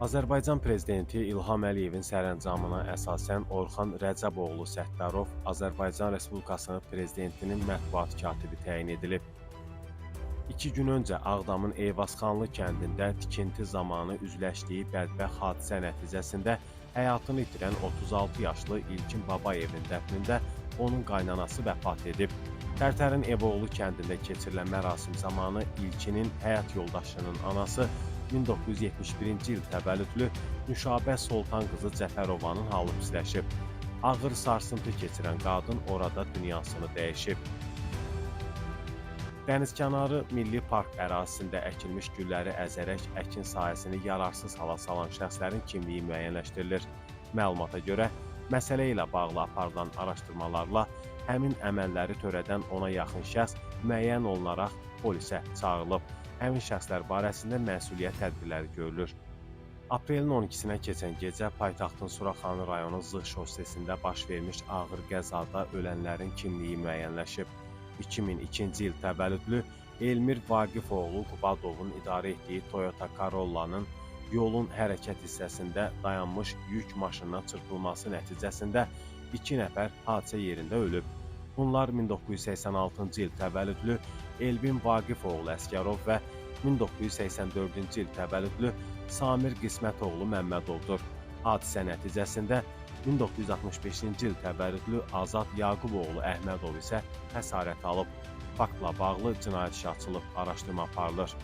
Azərbaycan prezidenti İlham Əliyevin sərəncamına əsasən Orxan Rəcəboğlu Səttarov Azərbaycan Respublikasının prezidentinin mətbuat katibi təyin edilib. 2 gün öncə Ağdamın Eyvazxanlı kəndində tikinti zamanı üzləşdiyi bədbəxt hadisə nəticəsində həyatını itirən 36 yaşlı İlkin Babayevin dəfnində onun qaynanası vəfat edib. Tərtərin Evoğlu kəndində keçirilən mərasim zamanı İlkinin həyat yoldaşının anası 1971-ci il təvəllüdlü Nüşabə Soltan qızı Cəfərovanın halı pisləşib. Ağır sarsıntı keçirən qadın orada dünyasını dəyişib. Dənizkənarı Milli Park ərazisində əkilmiş gülləri əzərək əkin sahəsini yararsız hala salan şəxslərin kimliyi müəyyənləşdirilir. Məlumata görə, məsələ ilə bağlı aparılan araşdırmalarla həmin əməlləri törədən ona yaxın şəxs müəyyən olunaraq polisə çağırılıb. Həmin şəxslər barəsində məsuliyyət tədbirləri görülür. Aprelin 12-sinə keçən gecə paytaxtın Suraxanı rayonu Zığ şossesində baş vermiş ağır qəzada ölənlərin kimliyi müəyyənləşib. 2002-ci il təvəllüdlü Elmir Vaqifoğlu Qubadovun idarə etdiyi Toyota Corolla-nın yolun hərəkət hissəsində dayanmış yük maşınına çırpılması nəticəsində 2 nəfər hadisə yerində ölüb. Bunlar 1986-cı il təvəllüdlü Elvin Vaqifoğlu Əsgərov və 1984-cü il təvəllüdlü Samir Qismətoğlu Məmmədovdur. Hadisə nəticəsində 1965-ci il təvəllüdlü Azad Yaquboğlu Əhmədov isə xəsarət alıb. Faktla bağlı cinayət işi açılıb, araşdırma aparılır.